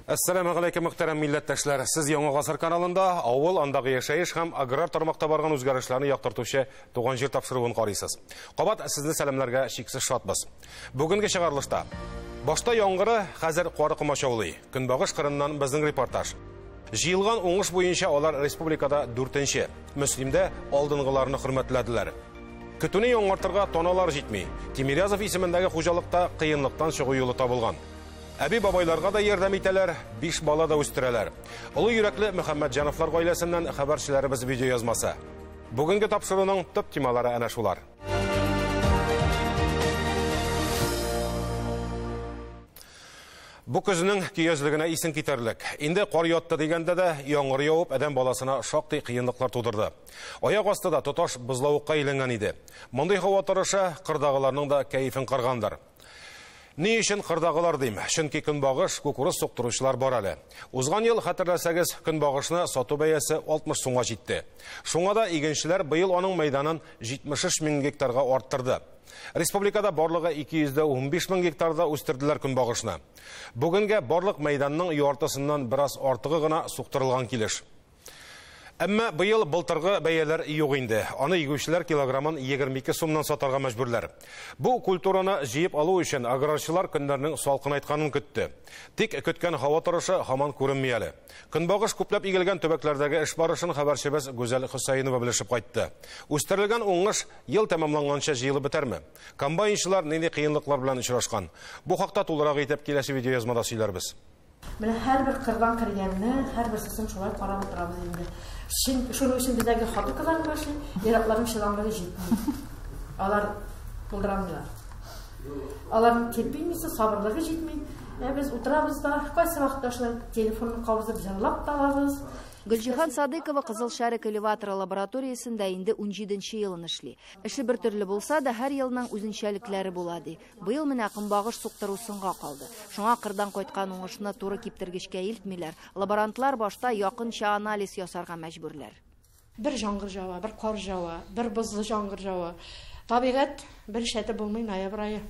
Әссәламү галәйкүм, мөхтәрәм милләттәшләр. Сез Яңа Гасыр каналында авыл, андагы яшәеш һәм аграр тармакта барган үзгәрешләрне яктыртучы Туган җир тапшыруын карыйсыз. Кабат сезне сәламләргә чиксез шатбыз. Бүгенге чыгарылышта башта яңгыры, хәзер кары комачаулый. Көнбагыш кырыннан безнең репортаж. Җыелган уңыш буенча алар республикада 4-нче. Мөслимдә алдынгыларны хөрмәтләделәр. Көтүне яңартырга таналар җитми. Тимирязов исемендәге хуҗалыкта кыенлыктан чыгу юлы табылган. Әби бабайларга да ярдәм итәләр, 5 бала да үстерәләр. Олы йөрәкле Мөхәммәтҗановлар гаиләсеннән хәбәрчеләребез видео язмасы. Бүгенге тапшыруның төп темалары әнә шулар. Бу көзнең көязлегенә исең китәрлек. Инде кар ятты дигәндә дә яңгыр явып адәм баласына шактый кыенлыклар тудырды. Аяк асты да тоташ бозлавыкка әйләнгән иде. Мондый һава торышы кырдагыларның да кәефен кыргандыр. Ни өчен кырдагылар дим? Чөнки көнбагыш, кукуруз суктыручылар бар әле. Узган ел хәтерләсәгез, көнбагышны сату бәясе 60 сумга җитте. Шуңа да игенчеләр быел аның мәйданын 73 мең гектарга арттырды. Республикада барлыгы 215 мең гектарда үстерделәр көнбагышны. Бүгенгә барлык мәйданның яртысыннан бераз артыгы гына суктырылган килеш. Әмма быел былтыргы бәяләр юк инде. Аны игүчеләр килограммын 22 сумнан сатарга мәҗбүрләр. Бу культураны җыеп алу өчен аграрчылар көннәрнең салкынайтканын көтте. Тик көткән һава торышы һаман күренми әле. Көнбагыш күпләп игелгән төбәкләрдәге эш барышын хәбәрчебез Гүзәл Хөсәенова белешеп кайтты. Үстерелгән уңыш ел тәмамланганча җыелып бетәрме? Комбайнчылар нинди кыенлыклар белән очрашкан? Бу хакта тулырак итеп киләсе видеоязмада сөйләрбез. Менә һәрбер кырдан кергәнне, һәрберсен шулай карап утырабыз инде. Шуның өчен бездәге хатын-кызлар башы, ир-атларның чыдамлыгы җитми. Алар булдырамыйлар. Аларның терпимесе, сабырлыгы җитми. Без утырабыз да, кайсы вакытта шулай телефонны кабызып җырлап та алабыз. Гөлҗиһан Садыкова Кызыл Шәрык элеваторы лабораториясендә инде 17 елын эшли. Эше бер төрле булса да, һәр елның үзенчәлекләре була ди. Быел менә көнбагыш суктыру соңга калды. Шуңа кырдан кайткан уңышны туры киптергечкә илтмиләр. Лаборантлар башта якынча анализ ясарга мәҗбүрләр. Бер яңгыр жава, бер кар жава, бер бозлы яңгыр жава. Табигать бер шәте булмый ноябрь ае.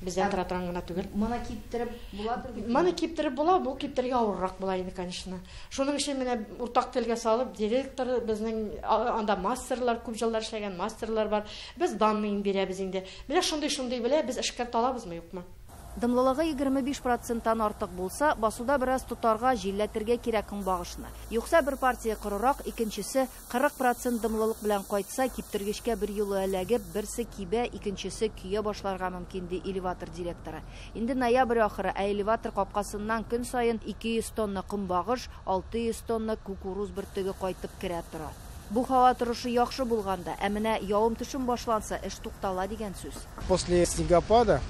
Бездән тора торган гына түгел. Моны киптереп буладыр бит? Моны киптереп була, бу киптерергә авыррак була инде, конечно. Шуның өчен менә уртак телгә салып, директор безнең анда мастерлар, күп еллар эшләгән мастерлар бар. Без данныйын бирәбез инде. Менә шундый-шундый белә, без эшкәртә алабызмы, юкмы? Дымлылыгы 25%-тан артык булса, басуда бераз тотарга, җилләтергә кирәк көнбагышны. Юкса бер партия корырак, икенчесе 40% дымлылык белән кайтса, киптергечкә бер юлы эләгеп, берсе кибә, икенчесе көя башларга мөмкин, ди элеватор директоры. Инде ноябрь ахыры, ә элеватор капкасыннан көн саен 200 тонна көнбагыш, 600 тонна кукуруз бөртеге кайтып керә тора. Бу һава торышы яхшы булганда, ә менә явым-төшем башланса, эш туктала дигән сүз. После снегопада,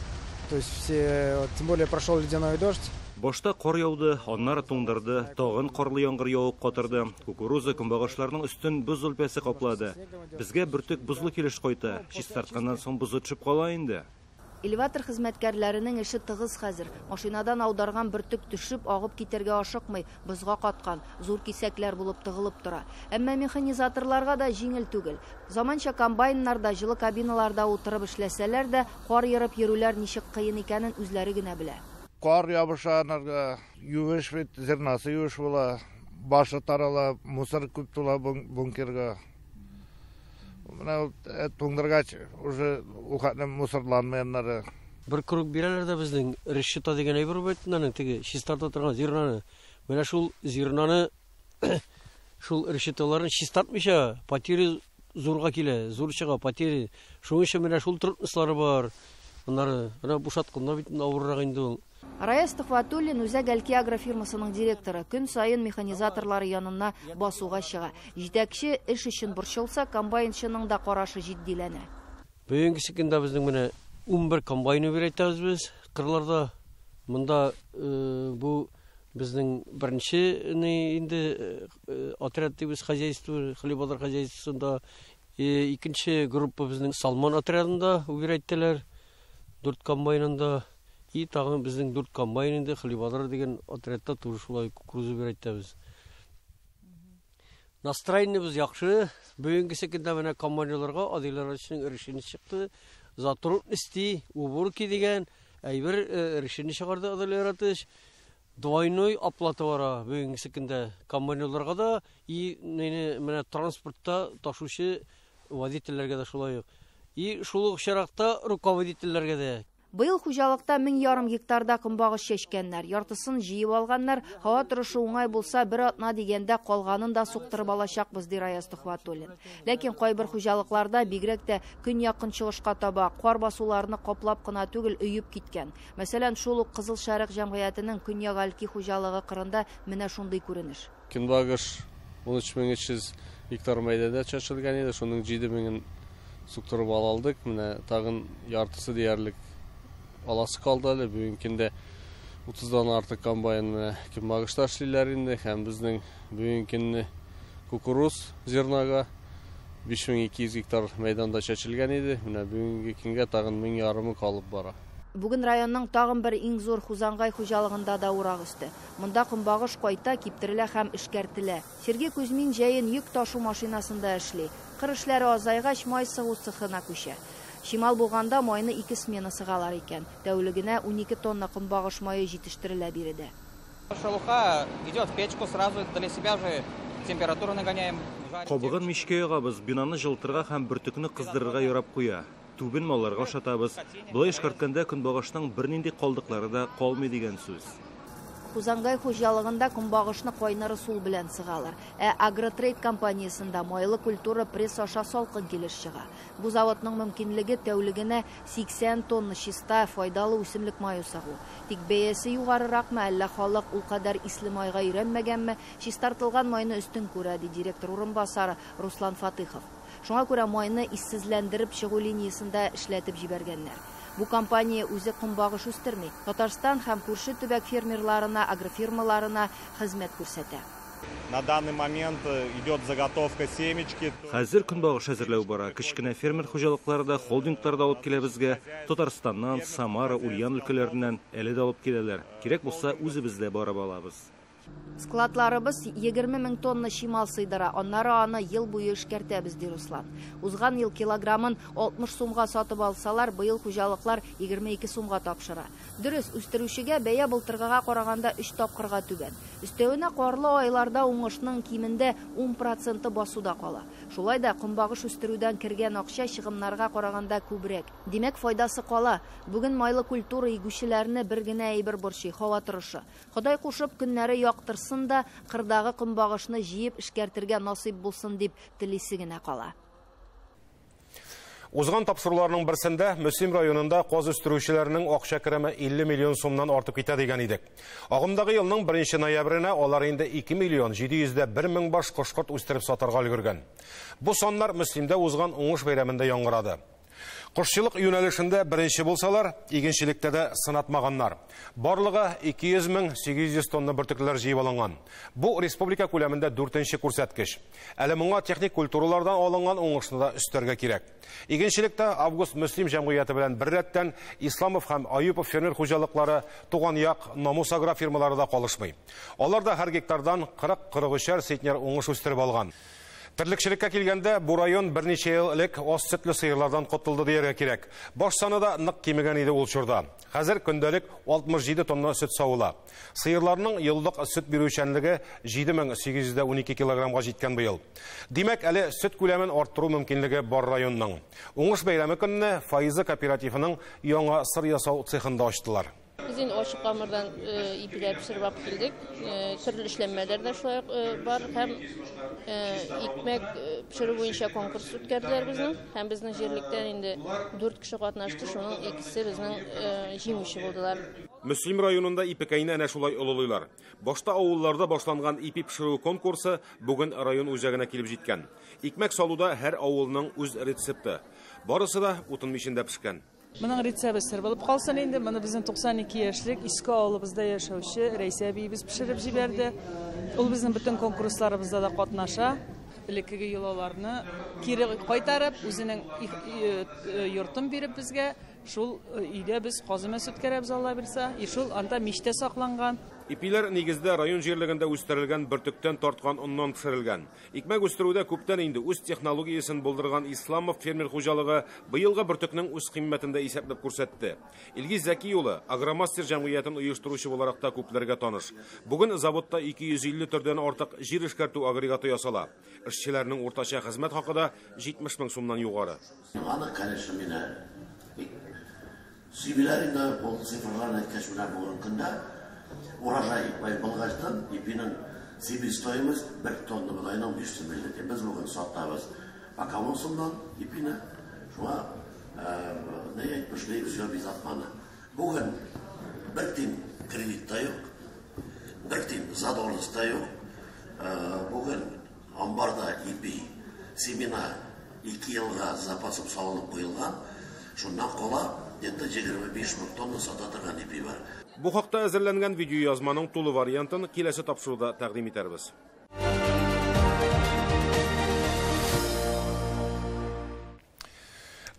то есть все, тем более прошел ледяной дождь. Башта кар яуды, аннары туңдырды, тагын карлы яңгыр явып катырды. Кукуруза көнбагышларның өстен боз үлпәсе каплады. Безгә бөртек бозлы килеш кайта, чистартканнан соң бозы төшеп кала инде. Элеватор хезмәткәрләренең эше тыгыз хәзер. Машинадан аударган бөртек төшеп, агып китәргә ашыкмый, бозга каткан, зур кисәкләр булып тыгылып тора. Әмма механизаторларга да җиңел түгел. Заманча комбайннарда, җылы кабиналарда утырып эшләсәләр дә, кар ерып йөрүләр ничек кыен икәнен үзләре генә белә. Кар ябыша, анарга юеш бит, зернасы юеш була, башы тарала, мусор күп тула бункерга. Менә ул туңдыргач, уже ул хәтле мусорланмый аннары. Бер круг бирәләр дә безнең решета дигән әйбер бит, аның теге чистарта торган зернаны. Менә шул зернаны, шул решеталарын чистартмыйча, потери зурга килә, зур чыга потери. Шуның өчен менә шул трудностьлары бар. Аннары менә бушатканда бит авыррак инде ул. Раяз Төхвәтуллин Үзәк Әлки агрофирмасының директоры. Көн саен механизаторлары янына басуга чыга. Җитәкче эш өчен борчылса, комбайнчының да карашы җитдиләнә. Бүгенге көндә безнең менә 11 комбайн өйрәтәбез без кырларда. Монда бу безнең беренче ни инде отряд дибез хозяйство, Хлебодар хозяйствосында. Икенче группа безнең Салман отрядында өйрәттеләр. 4 комбайнында. И тагын безнең 4 комбайн инде Хлебодар дигән отрядта туры шулай кукуруза өйрәтәбез. Настроениебез яхшы. Бүгенге көндә менә комбайнерларга Адиларовичның решение чыкты. Затрудности, уборки дигән әйбер решение чыгарды Адиларович. Двойной оплата бара бүгенге көндә комбайнерларга да и менә транспортта ташучы водительләргә дә шулай ук. И шул ук чиракта руководительләргә дә. Быел хуҗалыкта 1500 гектарда көнбагыш чәчкәннәр, яртысын җыеп алганнар. Һава торышы уңай булса, бер атна дигәндә калганын да суктырып алачакбыз, ди Раяз Төхвәтуллин. Ләкин кайбер хуҗалыкларда бигрәк тә көньяк-көнчыгышка таба кар басуларны каплап кына түгел, өеп киткән. Мәсәлән, шул ук Кызыл Шәрык җәмгыятенең Көньяк Әлки хуҗалыгы кырында менә шундый күренеш. Көнбагыш 13300 гектар мәйданда чәчелгән иде, шуның 7000-ен суктырып ала алдык. Менә тагын яртысы диярлек аласы калды әле. Бүгенге көндә 30-дан артык комбайн менә көнбагышта эшлиләр инде, һәм безнең бүгенге көнне кукуруз зернага 5200 гектар мәйданда чәчелгән иде. Менә бүгенге көнгә тагын 1500 калып бара. Бүген районның тагын бер иң зур Хузангай хуҗалыгында да урак өсте. Монда көнбагыш кайта, киптерелә һәм эшкәртелә. Сергей Кузьмин җәен йөк ташу машинасында эшли. Кыр эшләре азайгач, май сыгу цехына күчә. Чимал булганда майны 2 смена сыгалар икән. Тәүлегенә 12 тонна көнбагыш мае җитештерелә биредә. Шелуха идет в печку, сразу для себя же температуру нагоняем. Кабыгын мичкә ягабыз, бинаны җылытырга һәм бөртекне кыздырырга ярап куя. Түбен малларга ашатабыз. Болай эшкәрткәндә көнбагышның бернинди калдыклары да калмый дигән сүз. Хузангай хуҗалыгында көнбагышны кайнар ысул белән сыгалар. Ә Агротрейд компаниясендә майлы культура пресс аша салкын килеш чыга. Бу заводның мөмкинлеге тәүлегенә 80 тонна чиста, файдалы үсемлек мае сыгу. Тик бәясе югарыракмы, әллә халык ул кадәр исле майга өйрәнмәгәнме, чистартылган майны өстен күрә, ди директор урынбасары Руслан Фатыхов. Шуңа күрә майны иссезләндереп чыгу линиясендә эшләтеп җибәргәннәр. Бу компания үзе көнбагыш үстерми. Татарстан һәм күрше төбәк фермерларына, агрофирмаларына хезмәт күрсәтә. На данный момент идет заготовка семечки. Хәзер көнбагыш әзерләү бара. Кечкенә фермер хуҗалыклары да, холдинглар да алып килә безгә. Татарстаннан, Самара, Ульян өлкәләреннән әле дә алып киләләр. Кирәк булса, үзебез дә барып алабыз. Складларыбыз 20 мең тонна чимал сыйдыра, аннары аны ел буе эшкәртәбез, ди Руслан. Узган ел килограммын 60 сумга сатып алсалар, быел хуҗалыклар 22 сумга тапшыра. Дөрес, үстерүчегә бәя былтыргыга караганда 3 тапкырга түбән. Өстәвенә карлы айларда уңышның кимендә 10% басуда кала. Шулай да көнбагыш үстерүдән кергән акча чыгымнарга караганда күбрәк. Димәк, файдасы кала. Бүген майлы культура игүчеләрне бер генә әйбер борчый – һава торышы. Ходай кушып, көннәре яктырсын да, кырдагы көнбагышны җыеп эшкәртергә насыйп булсын дип телисе генә кала. Узган тапшыруларның берсендә Мөслим районында каз үстерүчеләрнең акча кереме 50 миллион сумнан артып китә дигән идек. Агымдагы елның 1 ноябренә алар инде 2 миллион 701 мең баш кош-корт үстереп сатарга өлгергән. Бу саннар Мөслимдә узган уңыш бәйрәмендә яңгырады. Кошчылык юнәлешендә беренче булсалар, игенчелектә дә сынатмаганнар. Барлыгы 200 мең 800 тонна бөртекләр җыеп алынган. Бу республика күләмендә 4нче күрсәткеч. Әле моңа техник культуралардан алынган уңышны да өстәргә кирәк. Игенчелектә Август Мөслим җәмгыяте белән беррәттән Исламов һәм Аюпов фермер хуҗалыклары, Туган як, Намус агрофирмалары да калышмый. Алар да һәр гектардан 40-43 центнер уңыш үстереп алган. Терлекчелеккә килгәндә, бу район берничә ел элек аз сөтле сыерлардан котылды дияргә кирәк. Баш саны да нык кимегән иде ул чорда. Хәзер көндәлек 67 тонна сөт савыла. Сыерларның еллык сөт бирүчәнлеге 7812 килограммга җиткән быел. Димәк, әле сөт күләмен арттыру мөмкинлеге бар районның. Уңыш бәйрәме көнне Фаизы кооперативының яңа сыр ясау цехын да ачтылар. Без инде ачык камырдан ипиләр пешереп алып килдек. Төрле эшләнмәләр дә шулай бар һәм икмәк пешерү буенча конкурс үткәрделәр безнең. Һәм безнең җирлектән инде 4 кеше катнашты, шуның икесе безнең җиңүче булдылар. Мөслим районында ипекәйне әнә шулай олылыйлар. Башта авылларда башланган ипи пешерү конкурсы бүген район үзәгенә килеп җиткән. Икмәк салуда һәр авылның үз рецепты. Барысы да утын мичендә пешкән. Моның рецепты сер булып калсын инде. Моны безнең 92 яшьлек Иске авылыбызда яшәүче Рәйсә әбиебез пешереп җибәрде. Ул безнең бөтен конкурсларыбызда да катнаша. Элеккеге йолаларны кире кайтарып, үзенең йортын биреп безгә Шул өйдә без каз өмәсе үткәрәбез, Алла бирса. И шул анда мичтә сакланган. Ипиләр нигездә район җирлегендә үстерелгән бөртектән тарткан оннан пешерелгән. Икмәк үстерүдә күптән инде үз технологиясен булдырган Исламов фермер хуҗалыгы быелгы бөртекнең үз кыйммәтен дә исәпләп күрсәтте. Илгиз Зәки улы Агромастер җәмгыятен оештыручы буларак та күпләргә таныш. Бүген заводта 250 төрдән артык җир эшкәртү агрегаты ясала. Эшчеләрнең уртача хезмәт хакы да 70 мең сумнан югары. Аны, конечно, мине бик сөймиләр инде, ул цифрларны әйткәч, менә бүгенге көндә урожай булгачтан ипинең себестоимость 1 тонна бодайның 500 миллилитр. Без бүген сатабыз пока 10 сумнан ипине. Шуңа не әйтмешли, все без обмана. Бүген бер тин кредит та юк, бер тин задолженность та юк. Бүген амбарда ипи, семена 2 елга запасып салынып куелган. Шуннан кала где-то 25 мең тонна сата торган ипи бар. Бу хакта әзерләнгән видеоязманың тулы вариантын киләсе тапшыруда тәкъдим итәрбез.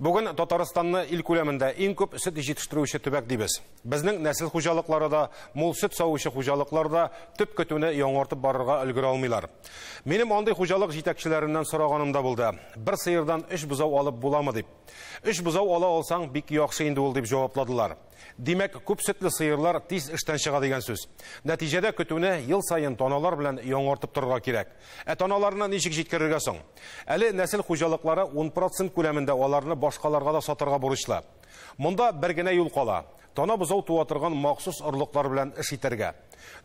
Бүген Татарстанны ил күләмендә иң күп сөт җитештерүче төбәк дибез. Безнең нәсел хуҗалыклары да, мул сөт савучы хуҗалыклар да төп көтүне яңартып барырга өлгерә алмыйлар. Минем андый хуҗалык җитәкчеләреннән сораганым да булды. Бер сыердан 3 бозау алып буламы дип. 3 бозау ала алсаң бик яхшы инде ул дип җавапладылар. Димәк, күп сөтле сыерлар тиз эштән чыга дигән сүз. Нәтиҗәдә көтүне ел саен таналар белән яңартып торырга кирәк. Ә таналарны ничек җиткерергә соң? Әле нәсел хуҗалыклары 10% күләмендә аларны башкаларга да сатырга бурычлы. Монда бер генә юл кала. Тана бозау туа торган махсус орлыклар белән эш итәргә.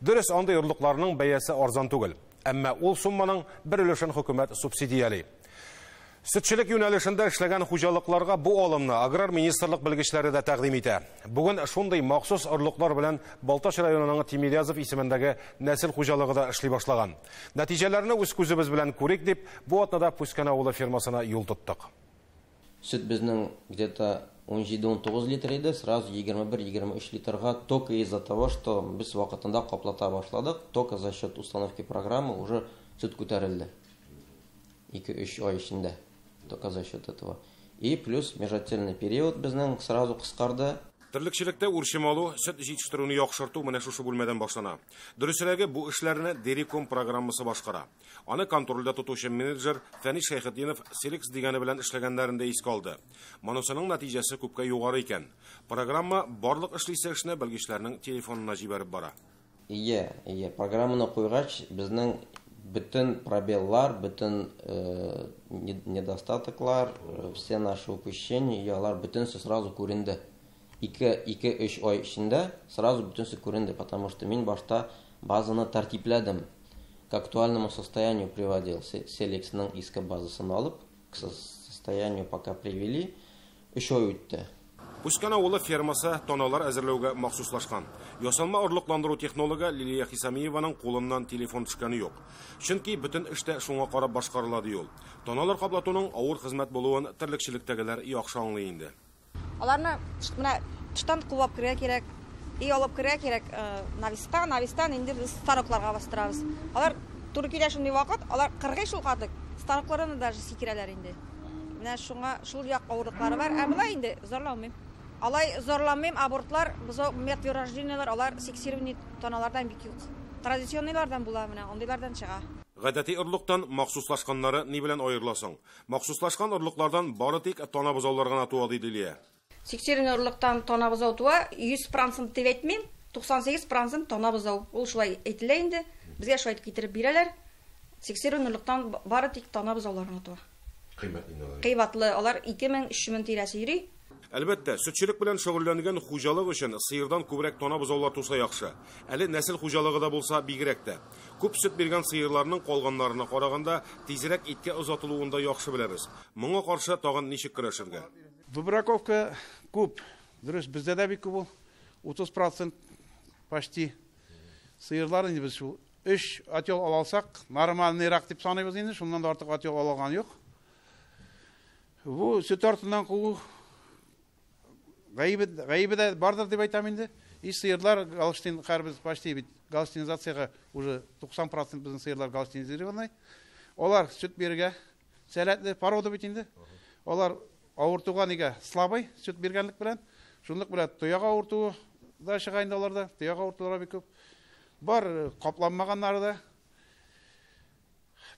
Дөрес, андый орлыкларның бәясе арзан түгел. Әмма ул сумманың бер өлешен хөкүмәт субсидияли. Сөтчелек юнәлешендә эшләгән хуҗалыкларга бу алымны аграр министрлык белгечләре дә тәкъдим итә. Бүген шундый махсус орлыклар белән Балтач районының Тимирязов исемендәге нәсел хуҗалыгы да эшли башлаган. Нәтиҗәләрне үз күзебез белән күрик дип, бу атнада Пүскән авылы фермасына юл тоттык. Сөт безнең где-то 17-19 литр иде, сразу 21-23 литрга только из-за того, что без вакытында каплата башладык, только за счет установки программы уже сөт күтәрелде. 2-3 ай эчендә. Только за счет этого. И плюс межотдельный период безнең сразу кыскарды. Терлекчелектә үрчем алу, сөт җитештерүне яхшырту менә шушы бүлмәдән башлана. Дөресрәге, бу эшләрне Дериком программасы башкара. Аны контрольдә тотучы менеджер Фәнис Шәйхетдинов Селекс дигәне белән эшләгәннәрен дә искә алды. Монысының нәтиҗәсе күпкә югары икән. Программа барлык эшлисе эшне белгечләрнең телефонына җибәреп бара. Ие, ие, программаны куйгач, безнең бөтен пробеллар, бөтен недостатоклар, все наши упущения, и алар бөтенсе сразу күренде. 2-3 ай эчендә сразу бөтенсе күренде, потому что мин башта базаны тәртипләдем, к актуальному состоянию приводил. Селексның иске базасын алып, к состоянию пока привели, 3 ай үтте. Пүскән авылы фермасы таналар әзерләүгә махсуслашкан. Ясалма орлыкландыру технологы Лилия Хисамиеваның кулыннан телефон төшкәне юк. Чөнки бөтен эштә шуңа карап башкарыла ди ул. Таналар каплатуның авыр хезмәт булуын терлекчелектәгеләр яхшы аңлый инде. Аларны менә тыштан куып керергә кирәк, и алып керергә кирәк, навистан, навистан инде без станокларга бастырабыз. Алар туры килә шундый вакыт, алар кыргый шул кадык, станокларны даже сикерәләр инде. Менә шуңа шул як авырлыклары бар. Ә болай инде зарланмыйм. Алай зарланмыйм, абортлар, бозау мертворождениелар, алар сексированный таналардан бик юк. Традиционныйлардан була менә, андыйлардан чыга. Гадәти орлыктан махсуслашканнары ни белән аерыла соң? Махсуслашкан орлыклардан бары тик тана бозаулар гына туа, диде Лилия. Сексированный орлыктан тана бозау туа, 100% дип әйтмим, 98% тана бозау. Ул шулай әйтелә инде, безгә шулай китереп бирәләр. Сексированный орлыктан бары тик тана бозаулар гына туа. Кыйммәтле инде алар. Кыйбатлы, алар 2000-3000 тирәсе йөри. Әлбәттә, сөтчелек белән шөгыльләнгән хуҗалык өчен сыердан күбрәк тана бозаулар туса яхшы. Әле нәсел хуҗалыгы да булса бигрәк тә. Күп сөт биргән сыерларның калганнарына караганда тизрәк иткә озатылуын да яхшы беләбез. Моңа каршы тагын ничек көрәшергә? Выбраковка күп. Дөрес, бездә дә бик күп ул. 30% почти сыерлар инде без шул 3 отел ала алсак, нормальныйрак дип саныйбыз инде, шуннан да артык отел ала алган юк. Бу сөт артыннан куу гаебе дә бардыр дип әйтәм инде. И сыерлар галштин һәрбер почти бит галштинизациягә уже 90% безнең сыерлар галштинизированный. Алар сөт бирергә сәләтле порода бит инде. Алар Авыртуга нигә слабый сөт биргәнлек белән. Шунлык белән тояк авыртуы да чыга инде аларда. Тояк авыртулары бик күп. Бар капланмаганнары да.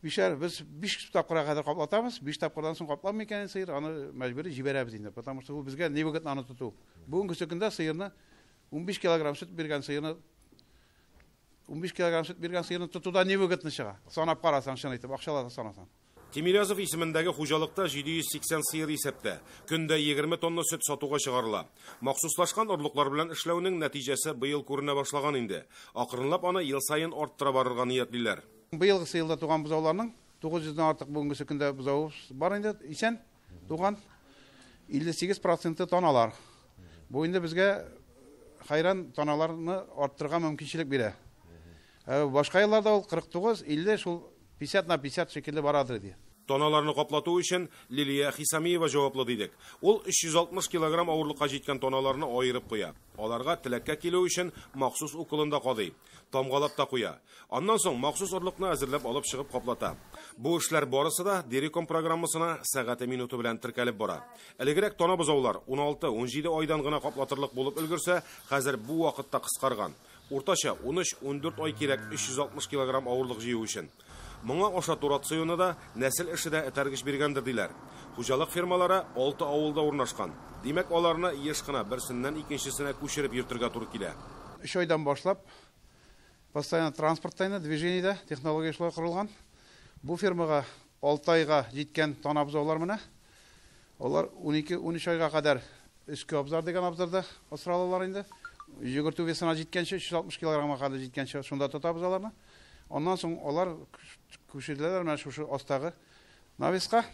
Бишәр, без 5 тапкырга кадәр каплатабыз. 5 тапкырдан соң капланмый икән сыер, аны мәҗбүри җибәрәбез инде, потому что бу безгә невыгодно аны тоту. Бүгенге көндә сыерны 15 килограмм сөт биргән сыерны 15 килограмм сөт биргән сыерны тотуда невыгодно чыга. Санап карасаң, чын итеп, акчаларны санасаң. Тимирязов исемендәге хуҗалыкта 780 сыер исәптә. Көндә 20 тонна сөт сатуга чыгарыла. Махсуслашкан орлыклар белән эшләүнең нәтиҗәсе быел күренә башлаган инде. Акрынлап аны ел саен арттыра барырга ниятлиләр. Быелгы елда туган бозауларның 900дән артык бүгенге көндә бозау бар инде, исән туган 58% таналар. Бу инде безгә хайран таналарны арттырырга мөмкинчелек бирә. Башка елларда ул 49, 50 шул 50 на 50 шикелле барадыр иде. Таналарны каплату өчен Лилия Хисамиева җаваплы дидек. Ул 360 килограмм авырлыкка җиткән таналарны аерып куя. Аларга теләккә килү өчен махсус уколын да кадый, тамгалап та куя. Аннан соң махсус орлыкны әзерләп алып чыгып каплата. Бу эшләр барысы да Дериком программасына сәгате минуты белән теркәлеп бара. Элегрәк тана бозаулар 16-17 айдан гына каплатырлык булып өлгерсә, хәзер бу вакытта кыскарган. Уртача 13-14 ай кирәк 360 килограмм авырлык җыю өчен. Моңа ашату рационы да, нәсел эше дә этәргеч биргәндер диләр. Хуҗалык фермалары 6 авылда урнашкан. Димәк, аларны еш кына берсеннән икенчесенә күчереп йөртергә туры килә. 3 айдан башлап постоянно транспортта инде, движениедә, технология шулай корылган. Бу фермага 6 айга җиткән тана бозаулар менә. Алар 12-13 айга кадәр өске абзар дигән абзарда асралалар инде. Йөгертү весына җиткәнче, 360 килограммга кадәр җиткәнче шунда тотабыз аларны. Аннан соң алар күчерделәр менә шушы астагы навеска.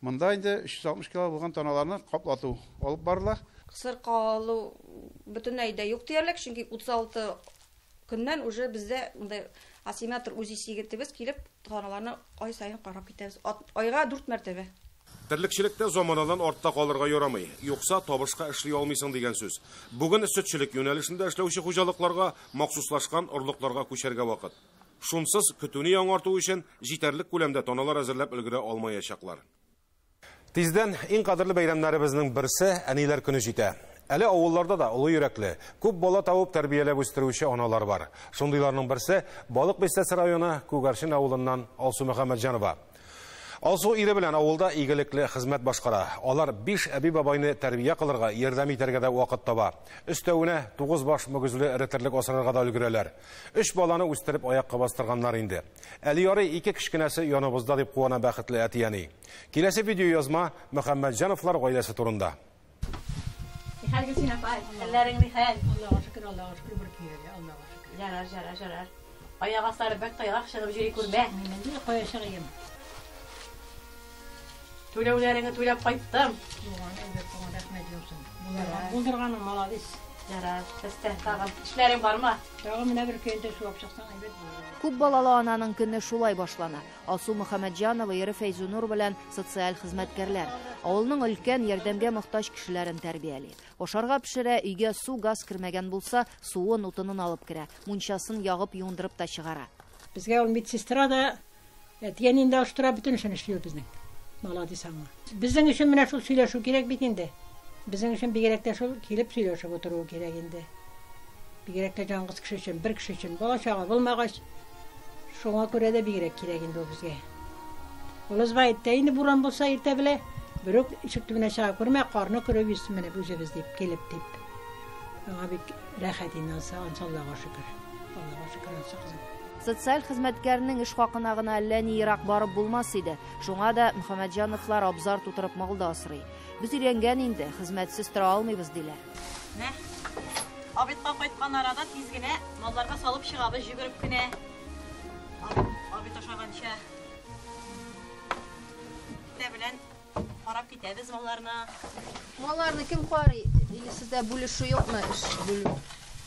Монда инде 360 кило булган таналарны каплату алып барыла. Кысыр калу бөтенләй дә юк диярлек, чөнки 36 көннән уже бездә мондай асимметр УЗИ егетебез килеп таналарны ай саен карап китәбез. Айга 4 мәртәбә. Терлекчелектә заманадан артта калырга ярамый, юкса табышка эшли алмыйсың дигән сүз. Бүген сөтчелек юнәлешендә эшләүче хуҗалыкларга махсуслашкан орлыкларга күчәргә вакыт. Шунсыз көтүне яңарту өчен җитәрлек күләмдә таналар әзерләп өлгерә алмаячаклар. Тиздән иң кадерле бәйрәмнәребезнең берсе Әниләр көне җитә. Әле авылларда да олы йөрәкле, күп бала табып тәрбияләп үстерүче аналар бар. Шундыйларның берсе Балык Бистәсе районы Күгәрчен авылыннан Алсу Мөхәммәтҗанова. Алсу ире белән авылда игелекле хезмәт башкара. Алар 5 әби-бабайны тәрбия кылырга, ярдәм итәргә дә вакыт таба. Өстәвенә 9 баш мөгезле эре терлек асрарга да өлгерәләр. 3 баланы үстереп аякка бастырганнар инде. Әле ярый 2 кечкенәсе яныбызда дип куана бәхетле әти-әни. Киләсе видео язма Мөхәммәтҗановлар гаиләсе турында. Нихәл Гөлсинә апай, хәлләрең нихәл? Аллага шөкер, Аллага шөкер, бер кире, Аллага шөкер. Ярар, ярар, ярар. Аяк аслары бер тайгак чыгып йөри күрмә. Мин инде кая чыгыйм? Түләүләреңне түләп кайттым. Рәхмәт булсын. Булдырганың молодец. Ярар, сестә тагын эшләрең бармы? Тагын менә бер көндә шулап чыксаң әйбәт булыр. Күп балалы ананың көне шулай башлана. Алсу Мөхәммәтҗанова ире Фәйзунур белән социаль хезмәткәрләр. Авылның өлкән ярдәмгә мохтаҗ кешеләрен тәрбияли. Ашарга пешерә, өйгә су, газ кермәгән булса, суын, утынын алып керә. Мунчасын ягып юындырып та чыгара. Безгә ул медсестра да, әтиәнен дә оештыра, бөтен эшен эшли ул безнең. Молодец аңа. Безнең өчен менә шул сөйләшү кирәк бит инде. Безнең өчен бигрәк тә шул килеп сөйләшеп утыру кирәк инде. Бигрәк тә ялгыз кеше өчен, бер кеше өчен бала чага булмагач, шуңа күрә дә бигрәк кирәк инде ул безгә. Улыз бай әйтте, инде буран булса иртә белә, берүк ишек төбенә чыга күрмә, карны күреп йөрсен менә үзебез дип, килеп дип. Аңа бик рәхәт инде ансы, ансы Аллага шөкер. Аллага шөкер ансы кызым. Социаль хезмәткәрнең эш хакына гына әллә ни ерак барып булмас иде. Шуңа да Мөхәммәтҗановлар абзар тутырып мал да асрый. Без өйрәнгән инде, хезмәтсез тора алмыйбыз диләр. Менә обедка кайткан арада тиз генә малларга салып чыгабыз, йөгереп кенә. Обед ашаганча. Иртә белән карап китәбез малларны. Малларны кем карый? Или сездә бүлешү юкмы, эш бүлү?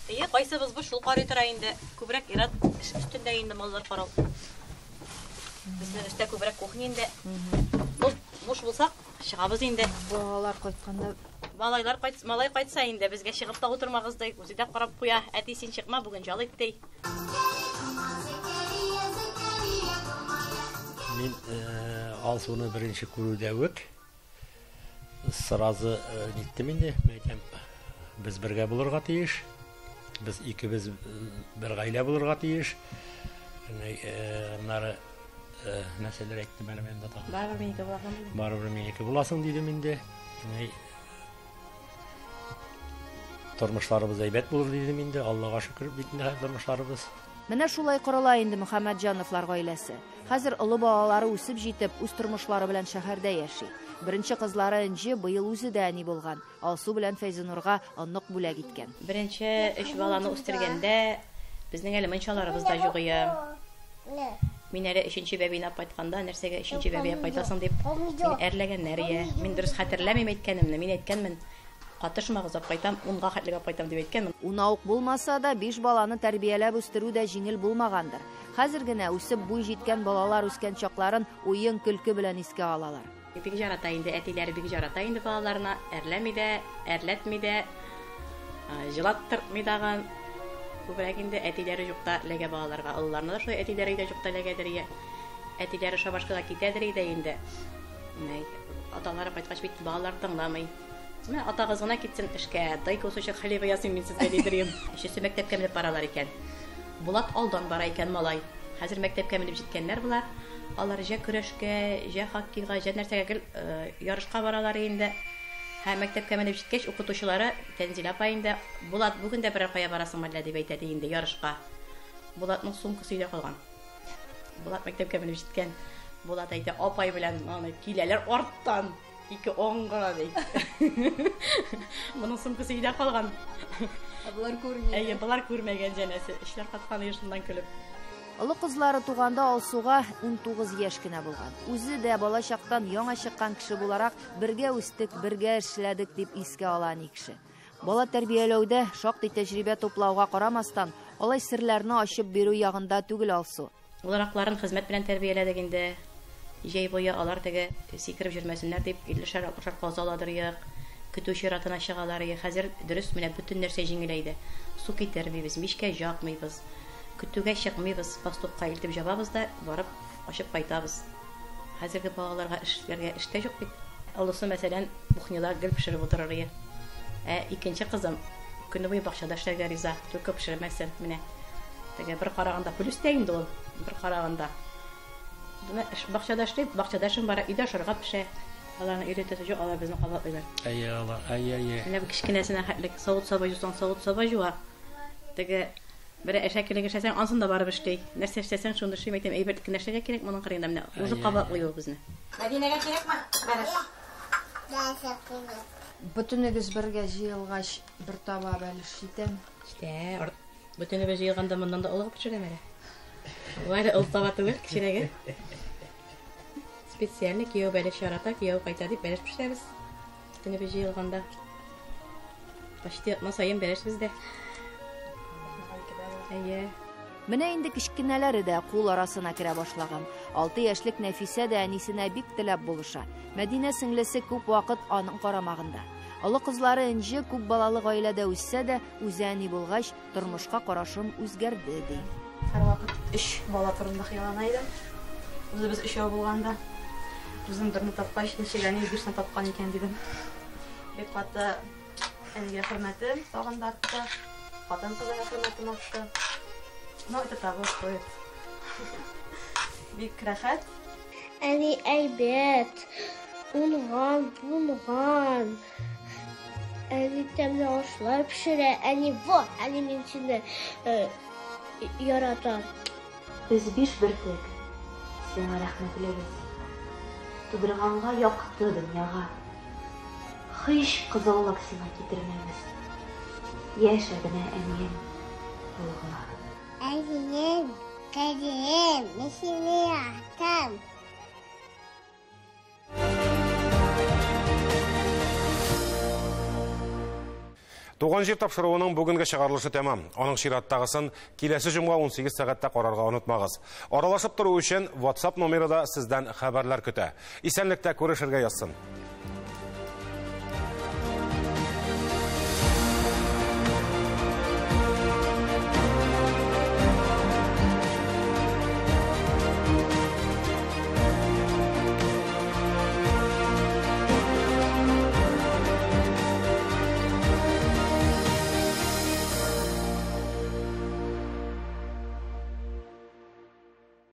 Әйе, кайсыбыз бу шул карый тора инде. Күбрәк ират эш өстендә инде маллар карау. Безнең өстә күбрәк кухня инде. Буш булсак, чыгабыз инде. Балалар кайтканда Малайлар кайт, малай кайтса инде безгә чыгып та утырмагыз ди, үзе дә карап куя. Әти, син чыкма, бүген жал ит ди. Мин Алсуны беренче күрүдә үк Сразу ниттем инде, әйтәм, без бергә булырга тиеш. Без икебез бер гаилә булырга тиеш. Аннары нәрсәләр әйттем әле мин дә тагын. Барыбер минеке буласың. Барыбер минеке буласың дидем инде. Тормышларыбыз әйбәт булыр дидем инде. Аллага шөкер, бит инде тормышларыбыз. Менә шулай корыла инде Мөхәммәтҗановлар гаиләсе. Хәзер олы балалары үсеп җитеп, үз тормышлары белән шәһәрдә яши. Беренче кызлары Энҗе быел үзе дә әни булган. Алсу белән Фәйзинурга онык бүләк иткән. Беренче өч баланы үстергәндә безнең әле мунчаларыбыз да юк иде. Мин әле өченче бәбине алып кайтканда, нәрсәгә өченче бәби алып кайтасың дип, мине әрләгәннәр ия. Мин дөрес хәтерләмим әйткәнемне. Мин әйткәнмен, катышмагыз, алып кайтам, 10-га хәтлек алып кайтам дип әйткәнмен. Уна ук булмаса да, 5 баланы тәрбияләп үстерү дә җиңел булмагандыр. Хәзер генә үсеп буй җиткән балалар үскән чакларын уен көлке белән искә алалар. Бик ярата инде, әтиләре бик ярата инде балаларына, әрләми дә, әрләтми дә, җылаттырмый дагын. Күбрәк инде әтиләре юкта ләгә балаларга. Олыларына да шулай әтиләре өйдә юкта ләгәдер ия. Әтиләре шабашкага китәдер иде инде. Аталары кайткач бит балалар тыңламый. Менә атагыз гына китсен эшкә, дай кусочек хлеба ясыйм мин сезгә дидерим. Өчесе мәктәпкә менеп баралар икән. Булат алдан бара икән малай. Хәзер мәктәпкә менеп җиткәннәр булар. Алар җә көрәшкә, җә хоккейга, җә нәрсәгә гел ярышка баралар инде. Һәм мәктәпкә менеп җиткәч, укытучылары Тәнзилә апа инде, Булат, бүген дә берәр кая барасың мәллә дип әйтә ди инде ярышка. Булатның сумкасы өйдә калган. Булат мәктәпкә менеп җиткән. Булат әйтә, апай белән аны киләләр арттан. 2 оңга ди. Моның сумкасы өйдә калган. Ә булар күрмәгән. Әйе, булар күрмәгән җәнәсе. Эшләр каткан шуннан көлеп. Олы кызлары туганда Алсуга 19 яшь кенә булган. Үзе дә бала чактан яңа чыккан кеше буларак бергә үстек, бергә эшләдек дип искә ала әни кеше. Бала тәрбияләүдә шактый тәҗрибә туплауга карамастан, алай серләрне ачып бирү ягында түгел Алсу. Уларакларын хезмәт белән тәрбияләдек инде. Җәй буе алар теге сикереп йөрмәсеннәр дип 50-шәр, 60-шар каза аладыр як, көтү чиратына чыгалар. Хәзер дөрес менә бөтен нәрсә җиңеләйде. Су китермибез, мичкә якмыйбыз. Көтүгә чыкмыйбыз, пастухка илтеп җабабыз да барып ачып кайтабыз. Хәзерге балаларга эшләргә эш тә юк бит. Олысы, мәсәлән, кухняда гел пешереп утырыр иде. Ә икенче кызым көне буе бакчада эшләргә риза, только пешермәсен. Менә теге бер караганда плюс тә инде ул, бер караганда. Менә бакчада эшли, бакчада эшем бара, өйдә ашарга пешә. Аларны өйрәтәсе юк, алар безне кабатлыйлар. Әйе, алар, әйе, әйе. Менә бу кечкенәсенә хәтлек савыт-саба юсаң, савыт-саба юа. Теге бер әшәкелек эшләсәң, ансын да барып эшли. Нәрсә эшләсәң, шуны эшли, әйтәм, әйбәт кенә эшләргә кирәк, моның кырыенда менә уже кабатлый ул безне. Мәдинәгә кирәкме? Бәлеш. Бөтенегез бергә җыелгач, бер таба бәлеш җитәме? Җитә. Бөтенебез җыелганда моннан да олыгып төшерәм әле. Бу әле олы таба түгел, кечерәге. Специально кияү бәлеш ярата, кияү кайта дип бәлеш пешерәбез. Бөтенебез җыелганда. Почти атна саен бәлеш бездә. Әйе. Менә инде кечкенәләре дә кул арасына керә башлаган. 6 яшьлек Нәфисә дә әнисенә бик теләп булыша. Мәдинә сеңлесе күп вакыт аның карамагында. Олы кызлары Энҗе күп балалы гаиләдә үссә дә, үзе әни булгач, тормышка карашым үзгәрде, ди. Һәрвакыт 3 бала турында хыяллана идем. Үзебез өчәү булганда, үзем берне тапкач, ничек әни бишне тапкан икән дидем. Бик каты әнигә хөрмәтем тагын да артты, хатын-кызга хөрмәтем артты. Но это того стоит. Бик рәхәт. Әни әйбәт, уңган, булган. Әни тәмле ашлар пешерә. Әни, вот, әни мин сине яратам. Без 5 бөртек, сиңа рәхмәтлебез. Тудырганга якты дөньяга. Һич кызыллык сиңа китермәбез. Яшә генә әнием, булгыла. Әнием, кадерем, мин сине яратам. Туган җир тапшыруының бүгенге чыгарылышы тәмам. Аның чираттагысын киләсе җомга 18 сәгатьтә карарга онытмагыз. Аралашып тору өчен WhatsApp номеры да сездән хәбәрләр көтә. Исәнлектә күрешергә язсын.